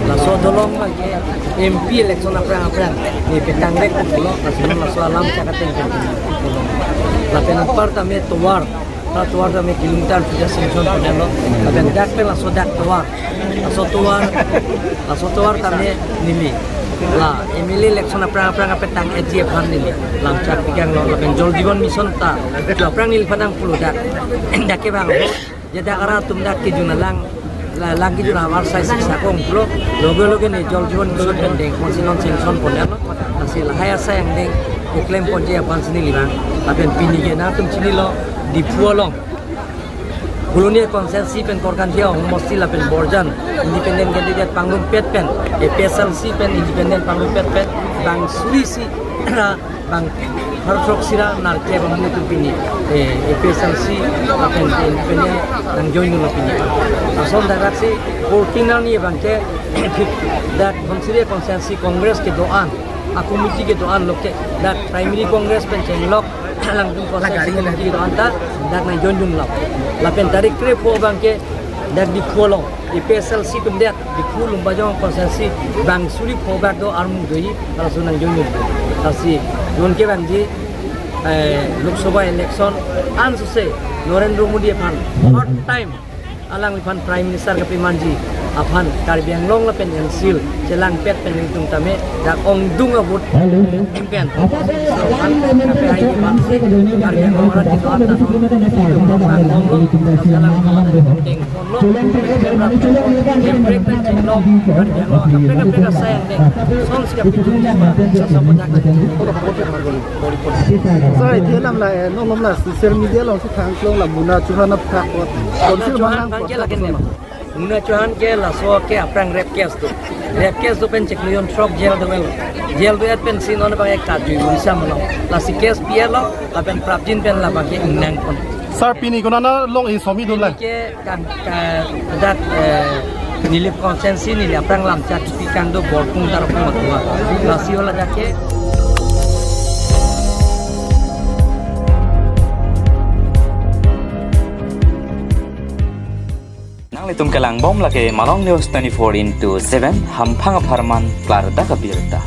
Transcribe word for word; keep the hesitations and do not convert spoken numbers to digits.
Laso dolong lake M P election aphrang aphrang ne petang rek pulo, laso laso alam chakateng pulo. Lapen anpar tame tovar, ta tovar tame kilometer puja sanction ponlo. Lapen dak pen laso dak tovar, laso tovar, laso tovar tame neli la M L A election aphrang aphrang apetang A G aphan neli lamchak pigang lo. Lapen Jal Jeevan Mission ta aphrang neliphan nangpulo dak, dak ke bang ho. Jeda kara atum dak kejun alang, la, lang kejun avar sai sik sakong pulo, loge loge ne Jal Jeevan Mission pen dengpon si non sanction ponlo. Lasi lahai asai angdeng keklem ponji aphan si neli bang. Lapen pini ke nangtum chinilo Diphu along Phuloni constituency pen Korkanthi ahomosti lapen Borjan independent candidate pangrumpet pen, A P H L C pen independent pangrumpet pen, bang suri si ra bang harsok sira narke bang mutu pini, eh, A P H L C lapen independent nangjoin lo pini. Lason darak si fourteen arni bang ke dak Dhonsiri constituency Congress kedo-an, a committee kedo-an loke dak Primary Congress pen chenglok, alangtum constituency committee kedo-an ta dak nangjoin dunlo. Lapen tarik krepho bang ke dak Diphu along A P H L C atum det Diphu Lumbajong constituency bang suri pho bak do armu doji, laso nangjoin dun. Lasi non ke bang ji, eh, Lok Sabha election ansose Narendra Modi aphan third time alangliphan Prime Minister kapemanji aphan Karbi Anglong lapen N C L chelangpet pen nelitum tame dak ongdung a-vote pen aphan kapehaiji aphan si Karbi Anglong arat kedo-an ta nelitum bang onglo, alangliphan ongdeng ponlo. Kaprek pen chinglong Karbi Anglong kaprek kaprek asai angdeng son si kapejun sasa bodak. Sir, isi alam la, eh, non non la social media along si thangklong la Muna Chauhan aphan kot. Muna Chauhan aphan ke lake ne. Muna Chauhan ke laso ke aphrang rape case do. Rape case do pen chiklo jon throk jail do-etlo. Jail do-et pen si non bang ek kaju Odisha mano. Lasi case pielo, lapen prapjin pen labang ke ingnang pon. Sir, pini konat along e somi do la? Ke kan ka dak, eh, neli constituency neli aphrang lamchak pi kang do Borpung Tarapung Matua. Lasi hala dak ke. Nanglitum kelangbom lake Malong News twenty-four into seven, hamphang apharman klardak abirta.